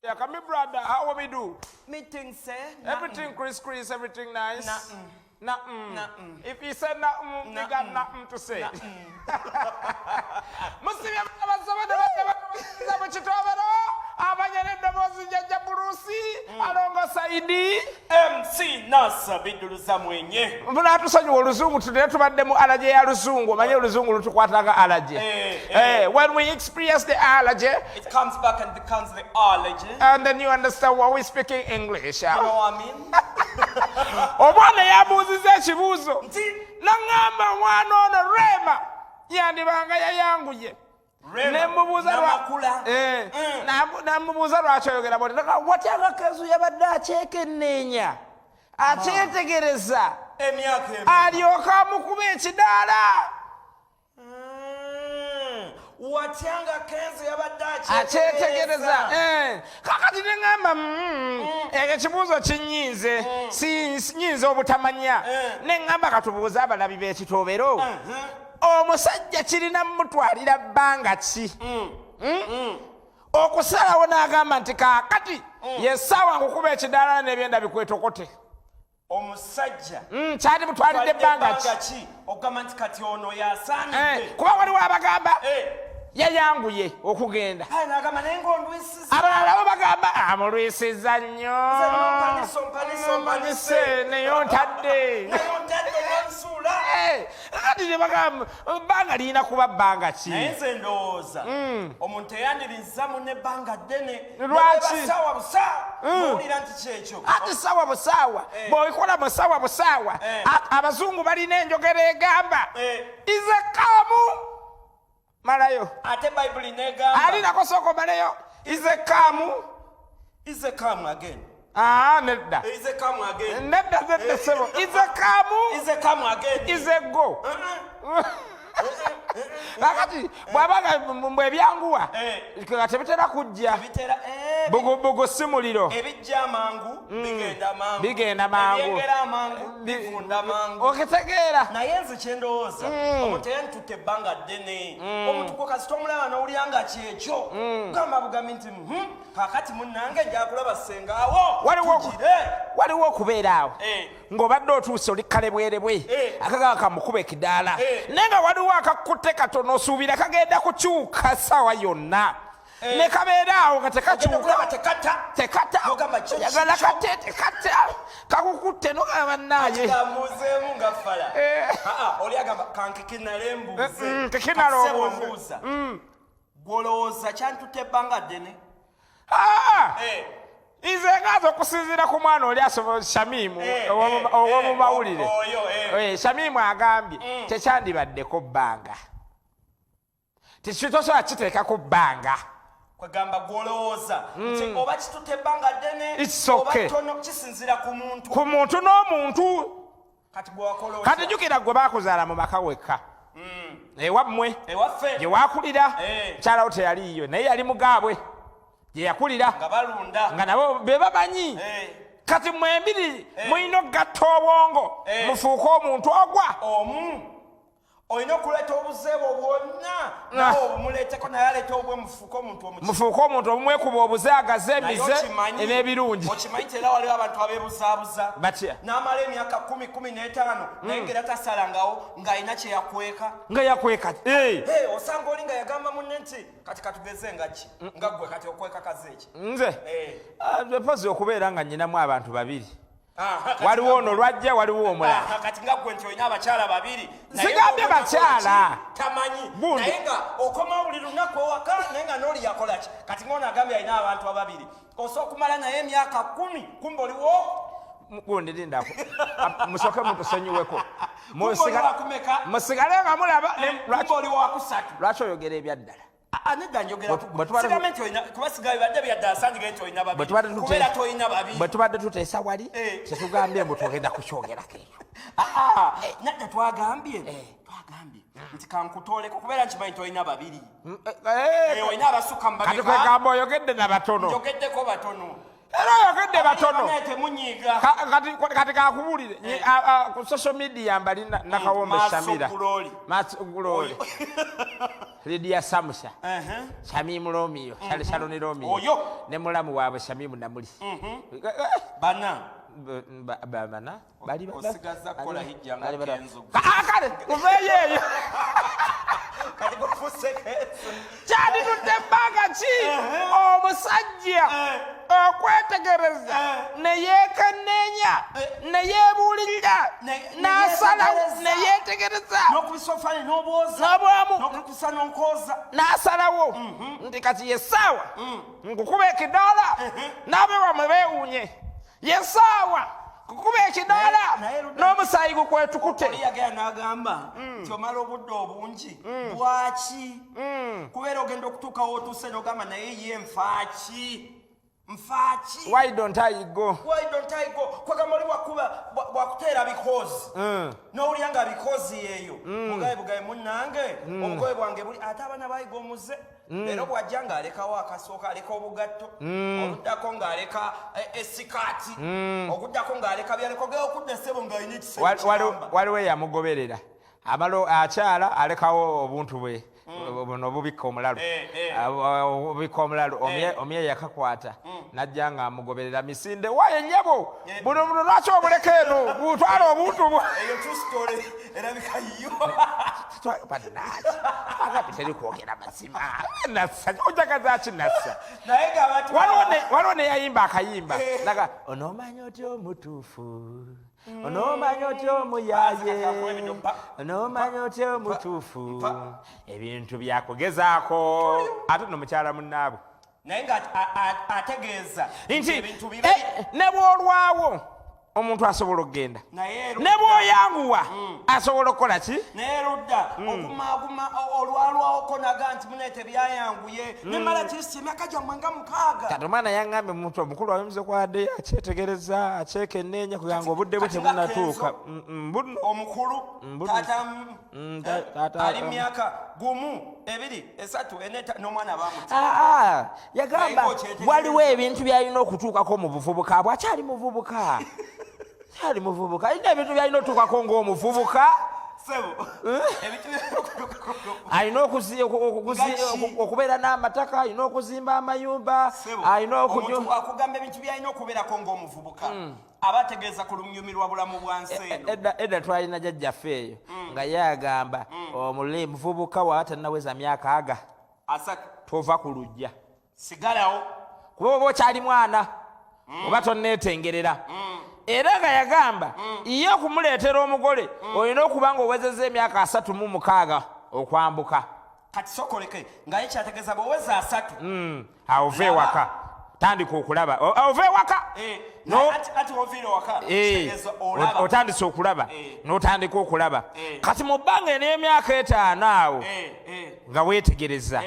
Yeah, come brother, how we do? Meeting say Everything criss criss, everything nice. Nothing. Nothing. Nothing. If he said nothing, we got Nothing. nothing to say. Musibye abasoma mu kitobero abanyene eddoboozi jjajja Buluusi alongo Saidi. MC Nasa Biduluza mwenye. Munatusonyiwa oluzungu tudde tubadde mu allergy ya luzungu, omanye oluzungu lutukwata nga allergy. Eh, eh. Eh, when we experience the allergy It comes back and becomes the allergy. and then you understand why we speaking English. You know what I mean? Omwana yabuuzizza ekibuuzo Nti naŋŋamba omwana ono Rema yandibanga yayanguye. Rema, Nemubuuza lwa- Namakula. Eh, namubuuza lwaki oyogera bw'otyo. Nagamba, watya nga Kenzo yabadde akyekenneenya, akyetegereza, Emyaka emi. alyoke amukuba ekidaala. Watyanga Kenzo yabadde akyetegereza. Eh, kakati neŋŋamba, ekyo ekibuuzo kinnyinze, nyinza obutamanya. Neŋŋamba katubuuze abalabi b'ekitobero, omusajja kirina mutwalira bbanga ki okusalawo n'agamba nti kaakati yessaawa nkukuba ekidaala n'ebyenda bikwetokote? Omusajja Kyali mutwalidde ebbanga ki ki okugamba nti kati ono yasaanidde? Kuba waliwo abagamba yayanguye okugenda. Aye, n'agamba naye ng'ondwisiza. Abalala nabo bagamba amulwisiza nnyo. Nze nno mpanise, ompanise, ompanise. Ompanise, naye ontadde. Naye ontadde n'onsuula. Kati ne bagamba ebbanga lirina kuba bbanga ki? Naye nze ndowooza omuntu teyandiriza munne ebbanga ddene. Lwaki? Saawa busaawa owulira nti kyekyo. Ati saawa busaawa, bw'obikola mu saawa busaawa, abazungu balina enjogera egamba ize kaamu malayo. Ate Bayibuli negamba alinako sooka omaleyo ize kaamu. Ize come again. Aa, nedda. Ize come again. Nedda, nedda ssebo, ize kaamu. Ize come again. Ize go. Kakati bw'abanga mbwebyanguwa nga tebitera kujja. Bitera Bugubugu si muliro. Ebijja amangu bigenda mangu. Bigenda mangu. Ebyengera amangu bivunda mangu. Okitegeera? Naye nze kyendowooza, omuntu eyantutta ebbanga ddene, omuntu gwe kasita omulaba n'owulira nga kyekyo, gamba bugambi nti, kakati munnange njakulaba sengaawo." Tugire. Waliwo okubeera awo ng'obadde otuuse oli kalebwerebwe, akagaba kamukuba ekidaala, naye nga waliwo akakutte katono, osuubira kagenda kukyuka ssaawa yonna, ne kabeera awo nga Ogenda tekakyuka. okulaba tekata. Tekata. N'ogamba, kyo Oyagala kikyo. kate tekata, kakukutte nogamba naaye. Kambuuzeemu nga fala. Aa, oli agamba kankikinale mbuuze. Kikinale Kati ssebo obuuze. mbuuza, gw'olowooza kyantutte ebbanga ddene? Ah! Nze ngaza okusinziira ku mwana oli asobola Shamimu ow'omu mawulire. Oyo. Eh, Shamimu agambye tekyandibaddeko bbanga, tosobola kiteekako bbanga. Kwegamba gw'olowooza nti oba kitutte ebbanga ddene It's okay. oba ttono, kisinziira ku muntu. Ku muntu n'omuntu. Kati gwe wakola otya? Kati jjukira gwe bakuzaala mu maka wekka ewammwe Ewaffe. gye wakulira. Mukyalawo teyaliiyo, naye yali mugaabwe gye yakulira. Nga balunda. Nga nabo be bamanyi. Kati mwembiri mulina okugatta obwongo mufuuke omuntu ogwa omu. Olina okuleeta obuzeebwo bwonna, nawe obumuleeteko, naye aleeta obwe, mufuuke omuntu omuki. Mufuuke omuntu omwekuba obuzaagaze, Naye emize okimanyi n'ebirungi. Okimanyi nti era waliwo abantu abeebuzaabuza? Batya? N'amala emyaka 15 naye ngera tasalangawo ng'alina kye yakweka. Nga yakweka. Hey, osanga oli nga yagamba munne nti kati katugeze nga ki, nga ggwe kati okweka kaze eki? Nze? Ah, mpozi okubeera nga nyinamu abantu babiri. Aha, kati Waliwo nga ono lwajja, waliwo omulala. Aha, kati nga ggwe nti olina abakyala babiri. Naye Sigambye ng'ono bakyala. akola ki? Tamanyi. Gundi. Naye nga okomawo buli lunaku ewaka, naye nga n'oli yakola ki? Kati ng'ono agambye alina abantu ababiri, osobola okumala naye emyaka 10, kumbe oliwo Gundi lindako. Ah, musooke mutusonyiweko. Kumbe oli wakumeka? Musigale nga mulaba Kumbe oli wakusatu. Lwaki oyogera ebyaddala? Ah, nedda, njogera Bwe sigambe nti olina, kuba sigabe badde byaddala, sandige nti olina Bwe babiri tubadde kubeera tolina babiri. Bwe tubadde tuteesa wali, tetugambye mbu tugenda kukyogerako ekyo. Ah, ah, nedda, twagambye nti kankutooleko kubeera nkimanyi tolina babiri. Olina abasukka mu Kati babiri. kwegamba oyogedde na batono. Njogeddeko batono. Era oyogedde batono. Naye temunyiiga. Kati kakubuulire ku social media mbali Nakawombe Maaso Shamira. Glory. Maaso Glory, Lydia Samusa, Shamimu Romeo, Shali Shaloni Romeo. Oyo. Ne mulamu waabwe Shamimu Namuli. Bana. Bana bali Osigazza kukola hijja nga Kenzo. Kale kuveeyo eyo. Kati gufuse Kenzo. Kyanditudde ebbanga ki omusajja okwetegereza ne yeekenneenya ne yeebuulirira Ne n'asalawo yeetegereza. ne yeetegereza N'okubisa ofaananyi n'obwoza. N'obwamu. N'okukusa n'onkooza. N'asalawo nti kati yessaawa nkukuba ekidaala n'abe wamwe beewuunye, yessaawa kukuba ekidaala Naye Ruda- n'omusaayi gukwetukute. Oli yagenda n'agamba nti omala obudde obungi bwaki, kubeera ogenda okutuukawo otuuse n'ogamba, naye ye nfaaki, nfaaki? Why don't I go? Why don't I go? Kwegamba oli bwakuba bwakuteera bikozi n'owulira nga bikozi eyo mugaye bugaye munnange, obugoye bwange buli, ate abaana bayiga omuze. Leero bw'ajja ng'alekawo akasooka, aleka obugatto, oluddako ng'aleka esikaati, oguddako ng'aleka byaleka, ogenda okudda essebo ng'alina ekisenge kiramba. Waliwo eyamugoberera, amala akyala alekawo obuntu bwe buno obubikka omulalu. Obubikka omulalu. Omye yakakwata najja nga amugoberera misinde, waye nnyabo, buno buno lwaki obuleka eno, butwala obuntu bwo. Eyo true story, erabika yiyo. Bannange, agabi teri kwogera mazima. Nassa ojagaza ki nassa? Naye ng'abantu Waliwo neyayimba akayimba naga, onoomanya otya omutuufu, onoomanya otya omuyaye, onoomanya otya omutuufu, ebintu byakugezaako, ate no mukyala munnaabwe. Naye nga ategeeza nti ebintu biba ne bw'olwawo omuntu asobola okugenda, naye ne bw'oyanguwa asobola okukola ki? Naye ludda okumaaguma olwalwawoko naga nti mune tebyayanguye, nemala kirisi emyaka gyammwe nga 60. Kati omwana yaŋŋambye omuntu omukulu ayinza okwadde akyetegereza, akyekenneenya kubanga obudde bwe Kati nga tebunnatuuka. Kenzo. Buno Omukulu taata Taata- ali myaka 1, 2, 3, 4, 5, n'omwana bamuti. Aa, yagamba Naye ng'okyetegereza. waliwo ebintu byalina okutuukako mu buvubuka bwe, akyali muvubuka, akyali muvubuka, alina ebintu byalina otuukako ng'omuvubuka. Sebo, ebintu Alina Nga ki? okubeera n'amataka, alina okuzimba amayumba, Sebo, alina okunywa omuntu akugamba ebintu byalina okubeerako ng'omuvubuka aba ategeeza ku lunyumirwa bulamu bwa nsi eno. Edda twalina jjajjaffe eyo nga ye agamba omule muvubuka waba tannaweza myaka aga 30, tova ku luggya. Sigalawo. Kuba oba okyali mwana, oba tonneetengerera. Era nga yagamba ye okumuleetera omugole olina okuba nga owezezza emyaka 36 okwambuka. Kati sokoleke nga ye kyategeeza bwoweza 30. Awo ova ewaka, tandika okulaba. Ova ewaka. Ati woviire waka, kitegeeza olaba. Otandise okulaba. N'otandika okulaba. Kati mu bbanga ery'emyaka 5 awo nga weetegereza,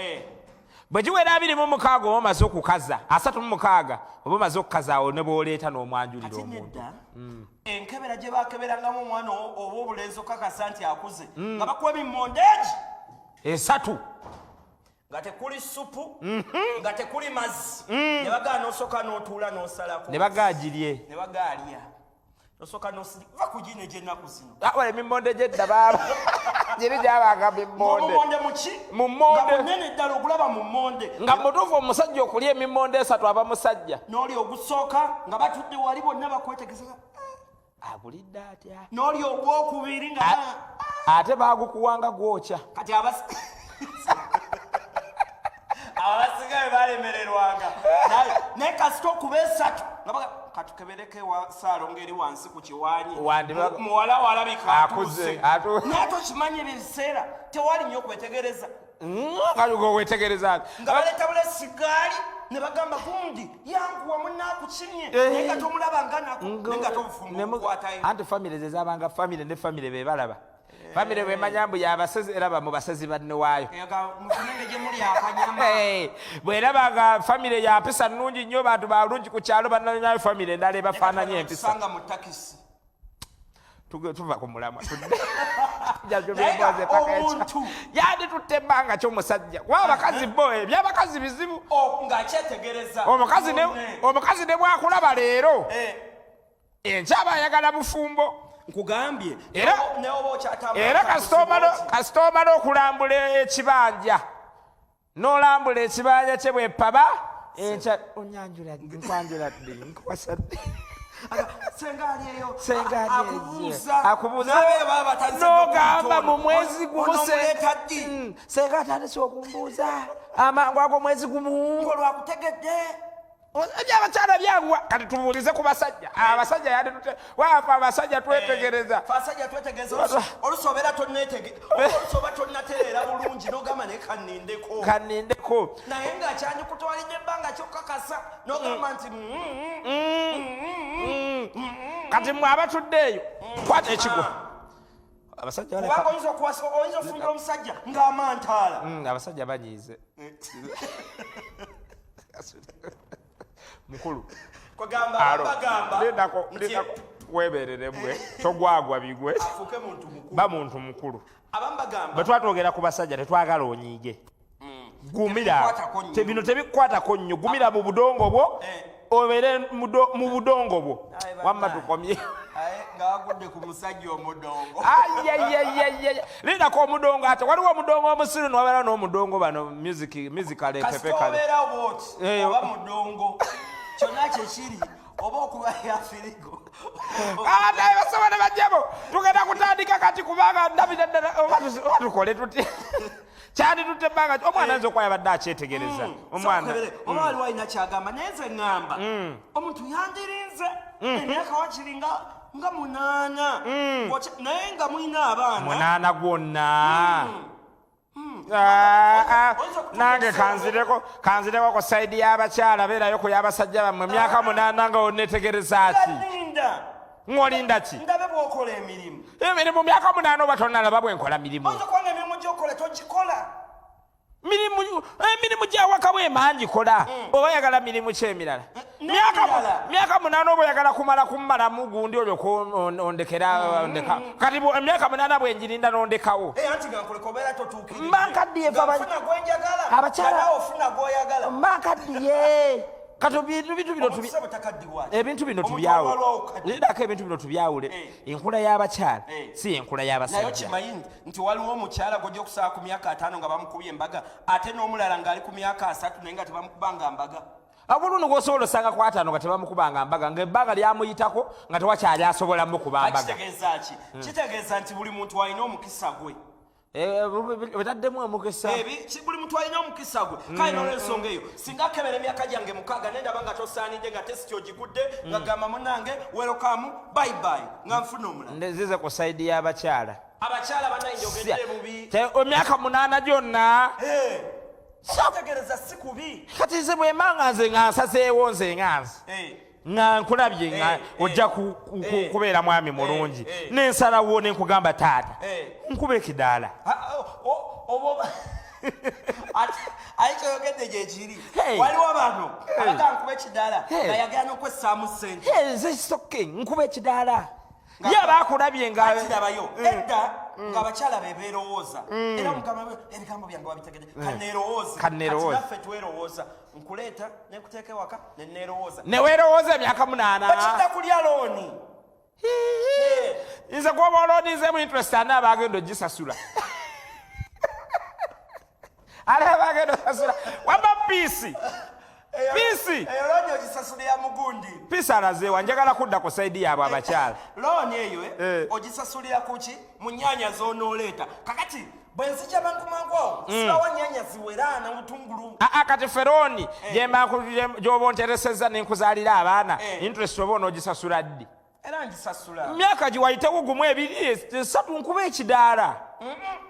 bwe giwera 26 oba omaze okukaza, 36 oba omaze okukaza, awo ne bw'oleeta n'omwanjulira Kati omuntu. Nedda, enkebera gye bakeberangamu omwana oba obulenzi okakasa nti akuze, nga bakuwa emimmonde egi 3, nga tekuli supu, nga tekuli mazzi, ne bagaa n'osooka n'otuula n'osalako. Ne bagaagirye. Ne bagaalya, osooka n'osiri va ku gino egy'ennaku zino. Wala emimmonde gyedda baaba giri gyabanga mimmonde. Omumonde muki? Mu mmonde. Nga munene ddala ogulaba mu mmonde. Nga mutuufu omusajja okulya emimmonde 3 aba musajja. N'oli ogusooka nga batudde wali bonna bakwetegeza. Agulidde atya? N'oli ogwokubiri nga Ate baagukuwanga gwokya. Kati abasigaye balemererwanga. Naye kasita okuba 3 nga baga katukebereko ewa Saalongo eri wansi ku kiwaanyi. Muwala walabika Akuze, atuuse. Naye tokimanyi, ebiseera tewali nnyo okwetegereza. Nga wetegereza. Nga baleeta bulesigaali ne bagamba gundi yanguwa munnaakukimye, naye nga tomulaba nga nako, naye nga tobufumbo obukwatayo. Anti famire ze zabanga famire ne famire be balaba famire bwemanya mbu yabasezi, eraba mu basezi banne waayo. Mufunenge gye muli akanyama. Hey, bweraba nga famire ya mpisa nnungi nnyo, bantu balungi ku kyalo, bananyayo famire endala ebafaananya empisa. Sanga mu takisi. Tuva ku mulamwa, tudde. Yanditutte ebbanga kyomusajja, kuba abakazi bo ebyabakazi bizibu. Ng'akyetegereza. Omukazi ne bwakulaba leero, enkya aba ayagala bufumbo. Nkugambye. Oba okyatambula Era kasita omala okulambula ekibanja, n'olambula ekibanja kye bwepaba, enkya onyanjula ddi, nkwanjula ddi, nkuwasa ddi? Senga ali eyo. Senga ali eyo. Akubuuza. Akubuuza. Naye baba batandise N'ogamba okuyita mu mwezi gumu Onomuleeta ddi? Senga atandise okumbuuza amangu ago mwezi gumu. Ng'olwakutegedde. Ebyabakyala byanguwa. Kati tubuulize ku basajja. Abasajja yanditute waafe, abasajja twetegereza. Fe asajja twetegereza. Oluusi obeera oluusi oba tonnatereera bulungi, n'ogamba, naye kannindeko. Kanindeko. Naye nga kyandikutwalidde ebbanga kyokakasa, n'ogamba nti Kati mwe abatudde eyo, kwata ekigwa. Abasajja Kubanga oyinza ofumbira omusajja ng'amantaala. Abasajja banyiize mukulu. Kwegamba Alo, bagamba lindako, nti lindako, weeberere bwe togwagwa bigwe. Afuuke muntu mukulu. Ba muntu mukulu. Abamu bagamba Bwe twatwogera ku basajja, tetwagala onyiige, gumira. Tebikukwatako nnyo. Bino tebikukwatako nnyo, gumira mu budongo bwo. Obeere mu budongo bwo. Aye, Wamma bannange. tukomye. Aye, nga wagudde ku musajja omudongo. Ayayayayaya, lindako, omudongo ate waliwo omudongo omusiru, niwabeera n'omudongo bano musical Kasita epepekale. obeera bwoti, oba mudongo, kyonna kyekiri, oba okuba ya firigo. Ate basaba ne bajjabo, tugenda kutandika kati, kubanga ndabira ddala oba tukole tuti kyanditutte ebbanga omwana ayinza okuba yabadde akyetegereza omwana. Sokebere, oba waliwo alina kyagamba, naye nze ŋŋamba omuntu yandirinze emyaka wakiri nga 8, naye nga mulina abaana. 8 gwonna. Ah, ah, Oyinza okutuuka nange ekiseera kanzireko ku side y'abakyala, beerayo ku y'abasajja bammwe. Emyaka 8 nga onetegereza ki? Nga ninda. Ng'olinda ki? Ndabe bw'okola emirimu. Emirimu, myaka 8 oba tonalaba bwe nkola mirimu. Oyinza okuba nga emirimu gyokola togikola. Emirimu gyawaka bwe ngikola, oba oyagala mirimu ki emirala? N'emirala. Myaka 8 oba oyagala kumala kumalamu gundi olyoka ondekera ondeka. Kati emyaka 8 bwengirinda n'ondekawo. Eh, anti nga nkuleka obeera totuukiridde. Mba nkaddiye. Nga nfuna gwe njagala, Abakyala- nga naawe ofuna gw'oyagala. Mba nkaddiye. Kati ebintu bino Omuntu sebo takaddibwa. Ebintu bino Omuntu tubyawule. awalwawo kaddi. Lindako, ebintu bino tubyawule. Enkula y'abakyala si enkula Naye y'abasajja. okimanyi nti waliwo omukyala gwojja okusaba ku myaka 50 nga bamukubye embaga, ate n'omulala ng'ali ku myaka 30 naye nga tebamukubanga mbaga? Obulungi gwosobola osanga ku 50 nga tebamukubanga mbaga, ng'ebbanga lyamuyitako nga tewakyali asobola mukuba mbaga. Kitegeeza ki? Kitegeeza nti buli muntu alina omukisa gwe. Betaddemu omukisa. Buli muntu alina omukisa gwe. Kale n'olwensonga eyo, singa akebera emyaka gyange 6 nendaba nga tosaanidde, nga test ogigudde, nga gamba munange welcome, bye bye, nga nfuna omulala. Nzize ku side y'abakyala. Abakyala bannange, njogedde bubi. Emyaka 8 gyonna? Okitegereza si kubi. Kati nze bwemanga nze nga nsazeewo, nze nga nze nga nkulabye nga ojja kubeera mwami mulungi, nensalawo nenkugamba, taata, nkuba ekidaala. Oba aye kyoyogedde gyekiri. Hey. Waliwo bano abaga nkuba ekidaala, Hey. nga yagala n'okwessaamu ssente. Hey, nze soke nkuba ekidaala, ye aba akulabye nga Kirabayo edda ng'abakyala be beerowooza, era mugamba ebigambo byange wabitegedde, kaneerowooze. Kanneerowooze. Kati naffe twerowooza, nkuleeta nekuteeka ewaka neneerowooza. Neweerowooza emyaka 8? Bakidda kulya loan. Nze gwoba oloninzemu interest, ani aba agenda ogisasula? Ani aba agenda osasula? Wamba peace, peace. Eyo loan ogisasulira mugundi. Peace alazeewa? Njagala kudda ku side yaabwe abakyala. Loan eyo ogisasulira kuki? Mu nyanya z'onooleeta. Kakati bwe nzija mangu mangu awo, sibawa nyanya ziwera n'obutungulu. Aa, kati ffe loan gyoba onteresezza nenkuzaalira abaana, interest oba onoogisasula ddi? Era ngisasula. Myaka giwayitewo gumu, ebiri, esatu, nkuba ekidaala.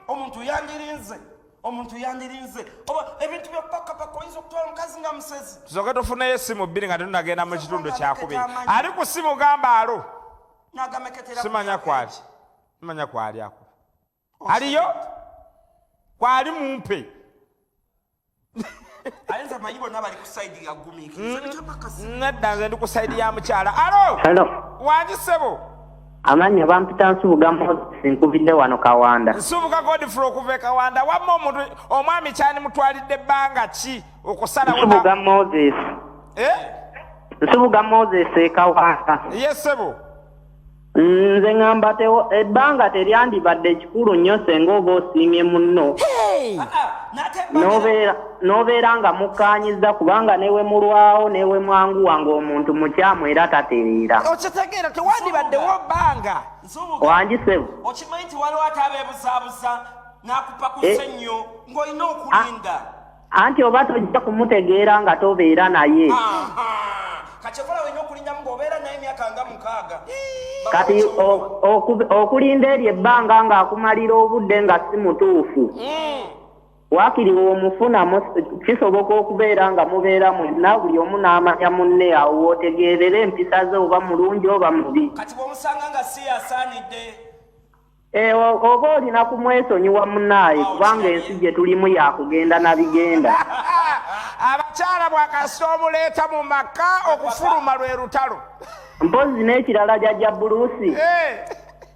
Omuntu yandirinze, omuntu yandirinze, oba ebintu byokupakapaka oyinza okutwala omukazi nga musezi. Tusooke tufuneyo essimu bbiri nga tetunagenda mu kitundu kyakubiri. Amanyi. Ali ku simu, gamba alo. Nagameketera. Simanya kwali, simanya kwali ako aliyo, kwali mumpe. Ayinza manyi bonna bali ku side yagumiikiriza ebikyapakasi. Nedda, nze ndi ku side ya mukyala. Alo. Hello. Wangi ssebo? Amannya bampita Nsubuga Moses, nkubidde wano Kawanda. Nsubuga Godfrey okuva e Kawanda. Wamma omuntu omwami kyandimutwalidde ebbanga ki okusalawo? Nsubuga Moses. Eh? Nsubuga Moses e Kawanda. Ye ssebo. Nze ŋŋamba ebbanga teryandibadde kikulu nnyo senga oba osiimye munno. N'obeera nga mukkaanyizza kubanga ne we mulwawo ne we mwanguwa ng'omuntu mukyamu era tatereera. Okitegeera, tewandibaddewo bbanga. Wangi ssebo. Okimanyi nti waliwo ate abeebuzaabuza n'akupakusa ennyo ng'olina okulinda. Anti oba tojja kumutegeera nga tobeera naye. Kakyekola olina okulindamu ng'obeera naye emyaka nga 6. Kati okulinda eryo ebbanga ng'akumalira obudde nga si mutuufu. Waakiri w'omufuna kisoboka okubeera nga mubeera mwenna buli omu n'amanya munne awo w'otegeerera empisa ze oba mulungi oba mubi. Kati bw'omusanga nga si yasaanidde. Oba olina kumwesonyiwa munnaaye kubanga ensi gye tulimu yakugenda na bigenda. Abakyala bw'akasita omuleeta mu maka okufuluma lwe lutalo. Mpozzi n'ekirala Jjajja Buluusi.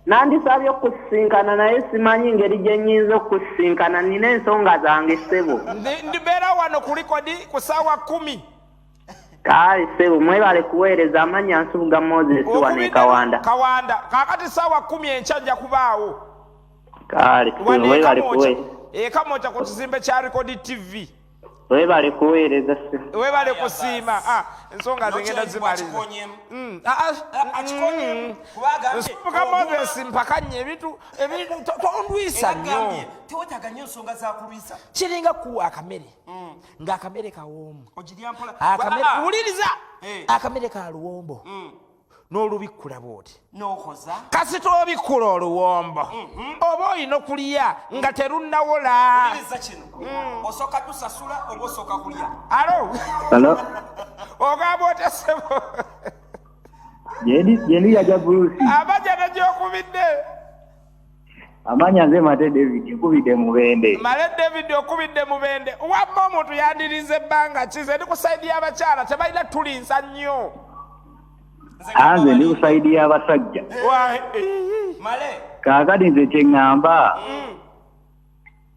Nandisabye okukusisinkana naye simanyi ngeri gye nnyinza okukusisinkana, nnina ensonga zange ssebo. Ndibeera wano ku likodi ku ssaawa 10. Kale ssebo mwebale kuweereza. Amannya Nsubuga Moses wano e Kawanda. Kawanda. Kaakati ssaawa 10 enkya nja kubaawo. Kale ssebo mwebale kuweereza. E Kamwokya ku kizimbe kya Record TV. Webale kuweereza ssebo. Webale kusiima. Ensonga zingenda zimaliriza. Nsubuga Moses mpakanye ebintu tondwisa nnyo. Tewetaaga nnyo nsonga za kulwisa. Kiringa kuwa akamere. Ng'akamere kawoomu. Wuliriza. Akamere ka luwombo. N'olubikkula bw'oti. N'okoza. Kasita obikkula oluwombo. Oba olina okulya nga terunnawola. Wuliriza kino. Osooka tusasula oba osooka kulya? Alo. Alo. Ogamba otya ssebo? Gyendi Jjajja Bruce. Amanya ne gy'okubidde. Amanya nze Mate David, nkubidde Mubende. Male David okubidde Mubende. Wamma omuntu yandiriza ebbanga ki? Nze ndi ku sayidi y'abakyala tebalina tulinza nnyo. Nze ndi ku sayidi y'abasajja. Male. Kaakati nze kye ŋŋamba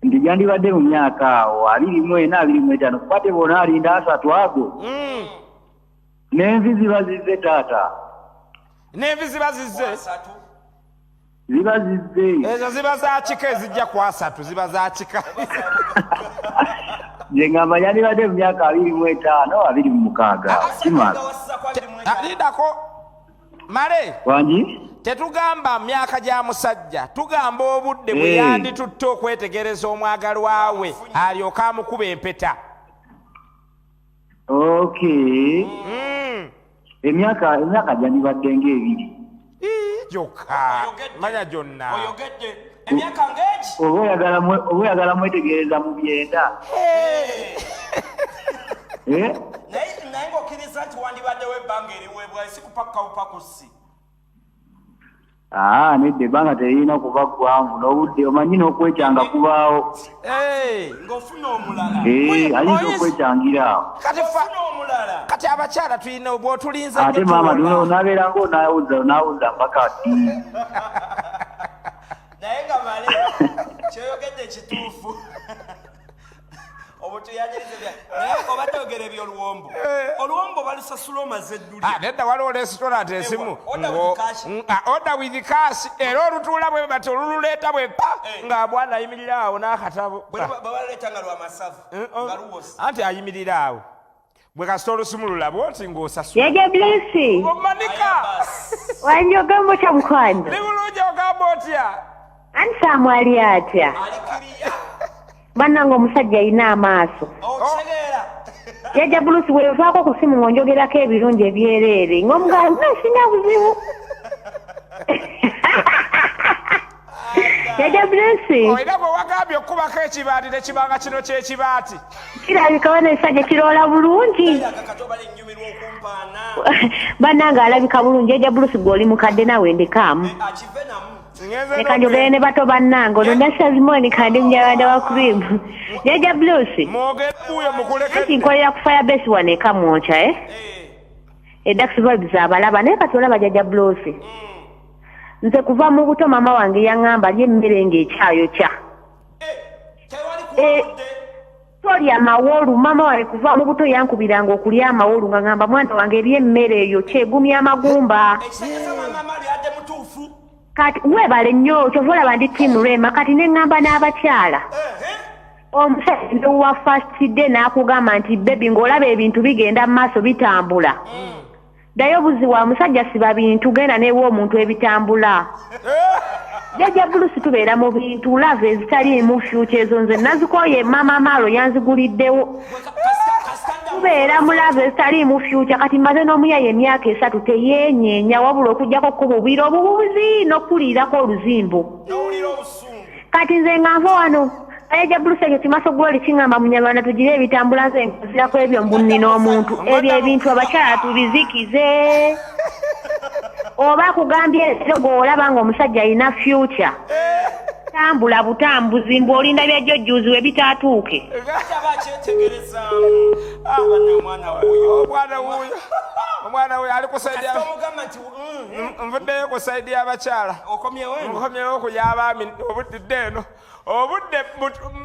nti byandibadde mu myaka awo 24 25 kuba tebona alinda 30 ago. N'envi ziba zizze taata. N'envi ziba zizze. Ziba zizze. Ezo ziba za kika ezijja ku 30 ziba za kika. Nze ngamba yandibadde mu myaka 25 26. Kimala. Lindako. Male. Wangi? Tetugamba myaka gya musajja, tugamba obudde bwe yanditutte okwetegereza omwagalwa we alyoke amukuba empeta. Okay. Emyaka gyandibadde ng'ebiri. Gyokka. Manya gyonna. Oyogedde. Emyaka ng'egi? Oba oyagala mwetegereza mu byenda. Naye ng'okkiriza nti wandibaddewo ebbanga eriweebwayo si kupakka bupakusi. Nedda ebbanga teririna kuba ggwanvu n'obudde omanyi n'okwekyanga kubaawo. Ng'ofuna omulala. Ayinza okwekyangira awo. Kati abakyala tulina bw'otulinza ate maama onaabeera ng'onaawuza mpaka ddi. Naye nga Male kyoyogedde kituufu. Naye obadde oyogera eby'oluwombo. Oluwombo balusasula omaze edduli. Nedda waliwo restaurant esimu. Order with cash. Era olutuula bwe bati olululeeta bwe pa nga bwana ayimirira awo n'akatabo. Bwe baluleeta nga lwa masavu nga luwosa. Anti ayimirira awo. Bwe kasita olusumulula bw'oti ng'osasula. Jjajja Blessing. Omanika. Wangi ogamba otya mukwano? Ndi bulungi ogamba otya? Anti Saamu ali atya? Bannange omusajja alina amaaso. Jjajja Bruce bwe nvaako ku ssimu ng'onjogerako ebirungi ebyereere ng'omugamba sina buzibu. Jjajja Bruce. Olina bwe wagambye okukubako ekibaati tekibanga kino ky'ekibaati. Kirabika wano ekisajja kiroola bulungi. Bannange alabika bulungi. Jjajja Bruce gwe oli mukadde naawe ndekaamu. Leka njogere ne bato bannange ono Nasazimoni kandi munyarwanda wa cream. Jjajja Bruce. Anti nkolera ku Firebase wano e Kamwokya, Edax Vibes abalaba naye kati olaba Jjajja Bruce. Nze kuva mu buto maama wange yaŋŋamba lya emmere ng'ekyayokya. Tewali kuwadde. Tolya mawolu. Maama wange kuva mu buto yankubiranga okulya amawolu, nga ŋŋamba mwana wange erya emmere eyo kyegumya amagumba. Ekitegeeza maama Mario adde mutuufu. Kati weebale nnyo, kyova olaba ndi team Rema. Kati ne ŋŋamba n'abakyala, omusajja ne wa first day n'akugamba nti baby, ng'olaba ebintu bigenda mu maaso bitambula, ddayo buzi wa musajja, siba bintu, genda newa omuntu ebitambula. Jjajja Bulusi, tubeera mu bintu love ezitaliimu future, ezo nze nazikoye. Maama Maalo yanziguliddewo. Gwe kasita Tubeera mu love ezitaliimu future. Kati mmaze n'omuyayi emyaka 3, teyeenyeenya, wabula okugjako kububira obubuzi n'okuliirako oluzimbu. N'owulira obusungu. Kati nze nga nva wano, jjajja Bulusi, ekyo kimaso gwoli kiŋŋamba Munyarwanda tugire ebitambula, nze nkazirako ebyo mbu nnina omuntu. Ebyo ebintu abakyala tubizikize. Oba akugambye leero, gw'olaba ng'omusajja alina future, tambula butambuzi, mbu olinda byajjo jjuuzi we bitaatuuke. Ate aba akyetegerezaamu aba omwana wuuyo. Omwana wuuyo, omwana wuuyo ali ku side. Kasita omugamba nti Nvuddeyo ku side y'abakyala. Okomyewo eno. Nkomyewo ku y'abaami. Obudde eno, obudde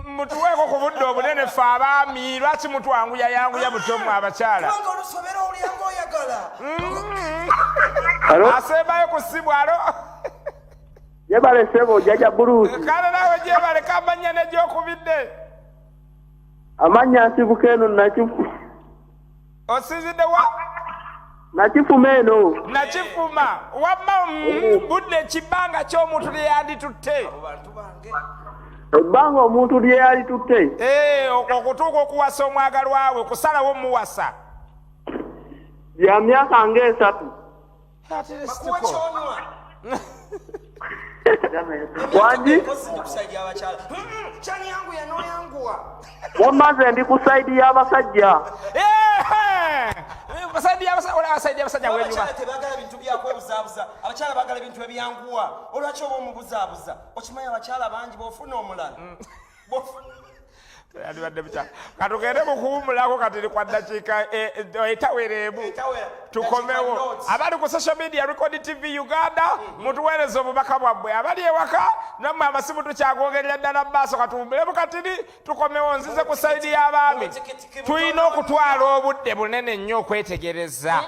mutuweeko ku budde obunene ffe abaami. Lwaki mutwanguya yanguya mutyo mmwe abakyala? Kubanga olusobera owulira ng'oyagala. Hello? Asembayo ku ssimu, hello. Yebale ssebo, jjajja Buluusi. Kale naawe gyebaleka, amannya negyokubidde? Amannya nsibuka eno Nakifu. Osinzidde wa? Nakifuma eno. Nakifuma. Wamma, budde kibbanga ky'omuntu lyeyanditutte? Abo bantu bange. Ebbanga omuntu lye yalitutte? Eh, okutuuka okuwasa omwagalwa we, kusalawo muwasa. Lya myaka ng'esatu. Bakuwa kyonywa. Wangi? Nkozi ndi ku side y'abakyala. Kyanyanguya n'oyanguwa. Wamma nze ndi ku side y'abasajja. Side y'abasajja wenyuma. Abakyala tebaagala bintu byakwebuzaabuza, abakyala baagala ebintu ebyanguwa. Olwaki oba omubuzaabuza? Okimanyi abakyala bangi, bw'ofuna omulala Yandibadde bukyala. Katugende mukuwumulako katiri kwa ddakiika etawera emu. Etawera. Tukomewo. Dakiika notes. Abali ku social media, Record TV Uganda, mutuweereze obubaka bwammwe. Abali ewaka nammwe amasimu tukyagogerera ddala mu maaso. Katuwummulemu katiri, tukomewo. Nzize ku side y'abaami. Tulina okutwala obudde bunene nnyo okwetegereza.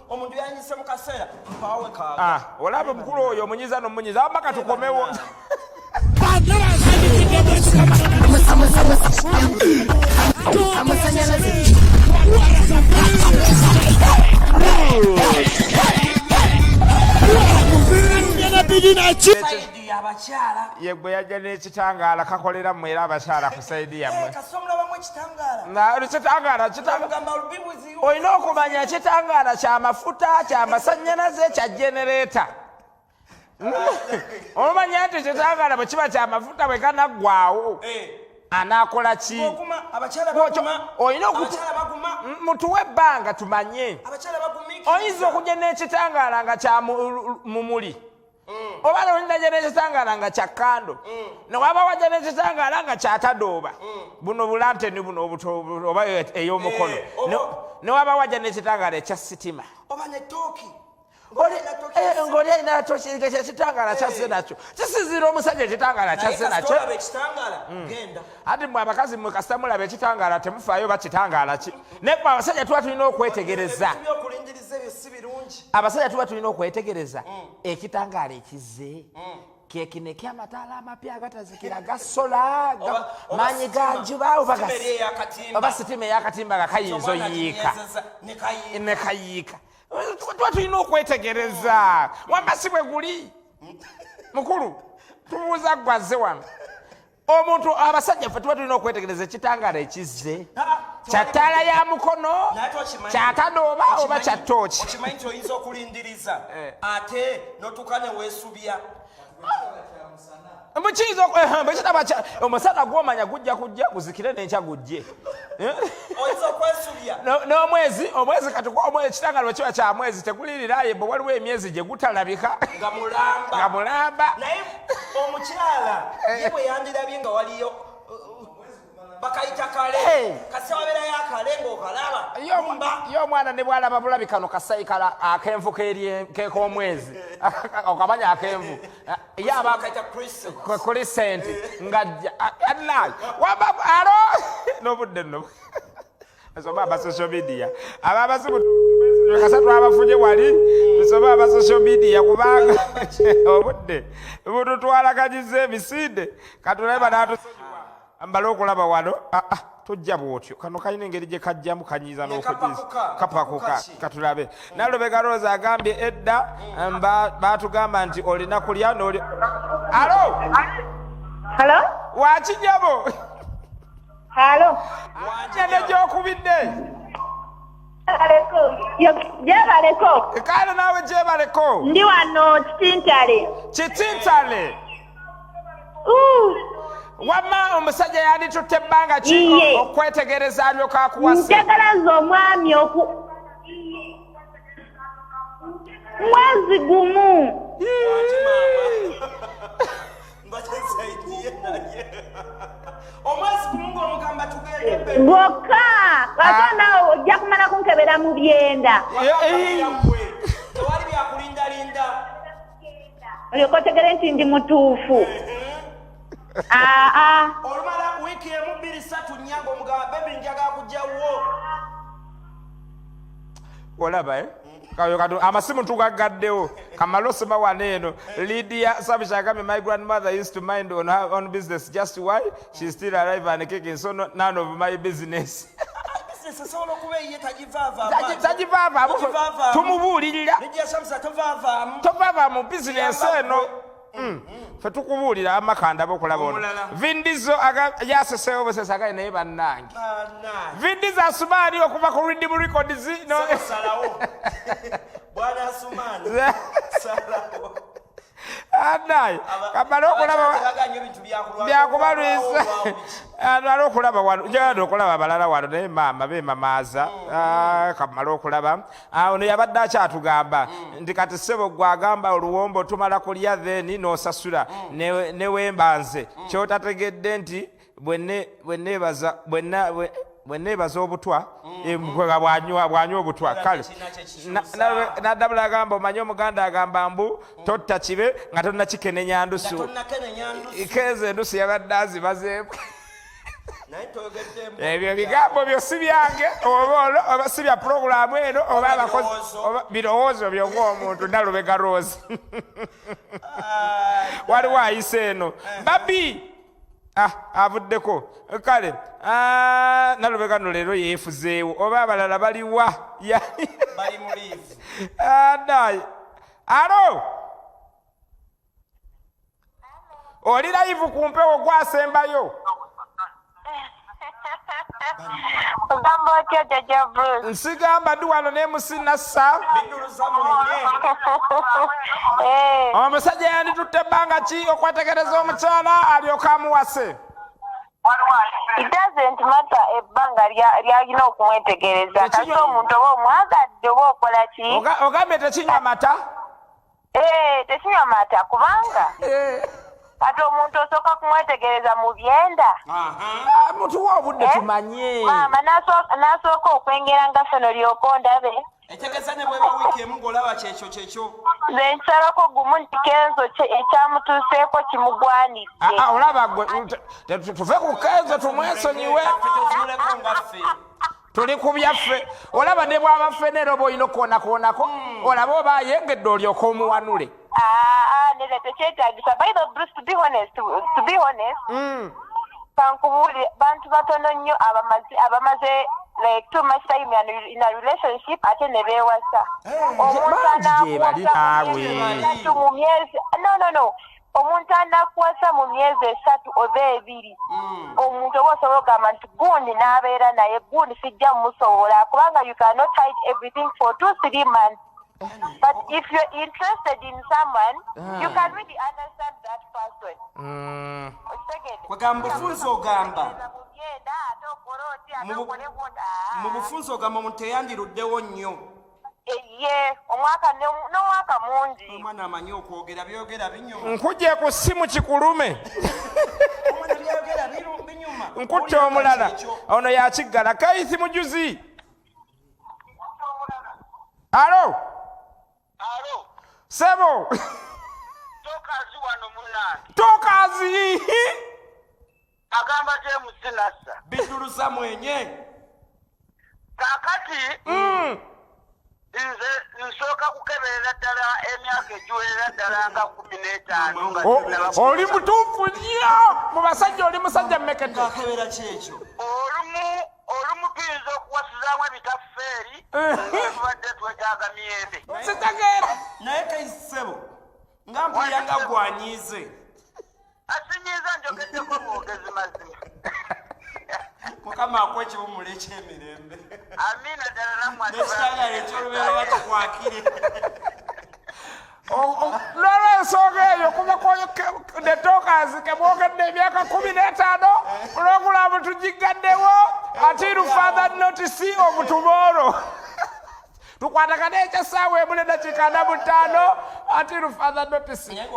Omuntu yanyise mu kaseera mpaawe kaaga. Ah, olaba omukulu oyo omunyiza n'omunyiza. Wamma katukomewo. Amasanyalaze. Side y'abakyala. Ye gwe yajja n'ekitangaala kakolera mmwe era abakyala ku side yammwe. Kasita omulabamu ekitangaala, Kitangaala kitangaala. ogamba lubibuzi. Olina okumanya kitangaala kyamafuta, kyamasannyalaze, kya genereeta. Omanya nti kitangaala bwe kiba kyamafuta, bwe kanaggwawo anaakola ki? Oguma, abakyala baguma. Olina Abakyala baguma. Mutuwe ebbanga tumanye. Abakyala bagumiikiriza. Oyinza okujja n'ekitangaala nga kya mumuli, oba nolinaja n'ekitangaala nga kya candle, newaba wajja n'ekitangaala nga kyatadooba, buno bulanteni buno obuto oba ey'omukono. Newaba wajja n'ekitangaala ekya sitima. Oba ne tooki. Ng'oli alina toki nga kyekitangaala kyazze nakyo. Kisinziira omusajja ekitangaala kyazze nakyo. Olaba ekitangaala, genda. Ati mmwe abakazi, mmwe kasita mulaba ekitangaala temufaayo ba kitangaala ki. Naye ffe abasajja tuba tulina okwetegereza. Ebintu byokulindiriza ebyo si birungi. Abasajja tuba tulina okwetegereza ekitangaala ekizze kekino ekyamataala amapya agatazikira gasola Oba maanyi sitima. ga njuba oba Sitima eri ey'akatimba. Oba sitima ey'akatimba nga kayinza Omwana oyiika. akinywezeza ne kayiika. Ne kayiika. Tuba tulina okwetegereza. Wamba si bwe guli mukulu, tubuuza gwazze wano omuntu. Abasajja ffe tuba tulina okwetegereza ekitangaala ekizze Ah, kya ttaala ya mukono, Naye ate okimanyi- kyatadooba oba kya tooki. Okimanyi nti oyinza okulindiriza Eh. ate notuuka ne weesubya. Mukiyinza bwe kitaba omusana gwomanya gujja kujja guzikire n'enkya gujje. Oyinza okwesubya. N'omwezi, omwezi kati ekitangalo bwe kiba kya mwezi teguliriraye, bwe waliwo emyezi gye gutalabika. Nga mulamba. Nga mulamba. Naye omukyala ye bwe yandirabye nga waliyo Bakayita kale. Kasita wabeerayo akale ng'okalaba. Ye omwana ne bwalaba bulabi kano kasayikala akenvu kek'omwezi okamanya akenvu ye aba crescent ngajja anaye waba alo n'obudde nno nsoma aba social media aba abasimu kasa twabafunye wali nsoma aba social media kubanga obudde bututwalaganyiza emisinde katulabe banatusonyiwa mbale okulaba wano. Ah, ah, tojja bwotyo, kano kalina engeri gye kajjamu kanyiiza n'okujiza kapakuka. Katulabe Nalubega Rose agambye edda batugamba nti olina kulya noli. Alo. Halo? Wakinyabo. Halo? Nyene gyokubidde. Gyebaleko. Kale naawe gyebaleko. Ndi wano Kitintale. Kitintale. Wamma omusajja yanditutte ebbanga ki okwetegereza alyoka akuwase? Njagala nze omwami oku mwezi gumu. Omwezi gumu ng'omugamba tugende gwokka, ate naawe ojja kumala kunkebera mu byenda. Tewali byakulindalinda. Olyoka otegere nti ndi mutuufu. Aa. Olumala wiiki emu, 2, 3, 4 ng'omugamba, "Baby, njagala kujjawo." Olaba, eh? Kayo katu amasimu tugagaddewo kamale osoma wano eno. Lydia Sabisha agambye, "My grandmother used to mind on her own business. Just why she's still alive and kicking, so no, none of my business." Bizinesi esobola okuba eyiye, tagivaavaamu. Tagivaavaamu. Tumubuulirira. Lydia Shamsa, tovaavaamu. Tovaava mu bizinesi eno. Fe tukubuulira amakanda bokulaba ono. Omulala. Vindizo yaseseewo busese agaye naye bannange. Vindizo Asumaani okuva ku Riddim Records no. Salawo, bwana Asumaani, salawo. Anaye kamale okulaba Baganya ebintu byakulwa. Byakubalwisa male okulaba wano, njagala okulaba abalala wano naye maama bemamaaza. Ah, kamale okulaba. Ah, ono yabadde akyatugamba nti kati ssebo gwe agamba oluwombo tumala kulya then n'osasula. Newemba nze kyotategedde nti bwe neebaza obutwa, bwanywa obutwa kale. Kirina kyekikyusa. Naddabula agamba, omanyi omuganda agamba mbu totta kibe nga tonnakikenenya ndusu. Tonnakenenya ndusu. Keeza endusu yabadde azimazeemu. Naye toyogeddemu. Ebyo bigambo byo si byange, oba olwo oba si bya purogulaamu eno oba abakozi. Birowoozo. Oba birowoozo byo ng'omuntu Nalubega Rose. Waliwo ayise eno babi. Ah, avuddeko kale. Ah, Nalubega no leero yeefuzeewo oba abalala baliwa? Bali mu leave. Anaye alo, oli live ku mpewo, gwasembayo. Ogamba otya, Jajja Bruce? Nsigamba ndi wano nemusinassa. Biduluza mwenye. Eh, Omusajja yanditutte ebbanga ki okwetegereza omukyala alyoka amuwase? It doesn't matter ebbanga lyalina okumwetegereza. Kasi omuntu oba omwagadde oba okola ki? Ogambye tekinywa mata? Eh, tekinywa mata kubanga kati omuntu osooka kumwetegereza mu byenda. Ah, mutuwe obudde Eh? tumanye. Maama n'asooka okwengera nga ffeno lyoko ndabe. Etegeeza ne bweba wiiki emu ng'olaba kyekyo kyekyo. Nze nkisalako gumu nti Kenzo ekyamutuuseeko kimugwanidde. Ah, ah, olaba gwe tuve ku Kenzo tumwesonyiwe. Ffe tetumuleko nga ffe. Tuli ku byaffe. Olaba ne bwaba ffene era oba olina okwonakwonako olaba oba ayengedde olyoka omuwanule. Ah, ah, nedda, tekyetaagisa. By the Bruce, to be honest, kankubuulire, bantu batono nnyo abamaze like too much time in a relationship ate ne beewasa. Omuntu Bangi gye bali anakuwasa mu naawe. myezi 3, mu myezi, no, omuntu anakuwasa mu myezi 3 oba 2, omuntu oba osobola okugamba nti gundi n'abeera naye, gundi sijja mumusobola, kubanga you cannot hide everything for 2-3 months. But if you're interested in someone, you can really understand that person. Okitegedde? Kwegamba bufunze ogamba. Mu byenda, ate okole oti, ate okole gundi. Mu bufunze ogamba omuntu teyandiruddewo nnyo. Ye omwaka n'omwaka mungi. Omwana amanyi okwogera, byogera binyuma. Nkujje ku ssimu kikulume. Omwana byayogera binyuma. Nkutte omulala ono yakiggala Kaithi Mujuzi. Alo. Alo. Sebo. Tokazi wano munange. Tokazi. Agamba James Nassa. Biduluza mwenye. Kakati. Nze nsooka kukeberera ddala emyaka egiwerera ddala nga 15 nga oli mutuufu nnyo mu basajja, oli musajja mmekete. Ng'akebera ki ekyo? Olumu tuyinza okuwasizaamu ebitafeeri nga tubadde twetaaga miyembe. Sitegeera. Naye kaisebo nga mpulira nga gwanyiize. Asinyiiza njogeddeko bwogezi mazima. Mukama akuwa ekiwummulo eky'emirembe. Amiina ddala nammwe. N'ekitangaala eky'olubeerera kikwakire. N'olwensonga eyo kuva ku netokazi kemwogedde emyaka 15 pulogulaamu tugiggaddewo until further notice obutumooro. Tukwatagane ekyessaawa 1:45 until further notice.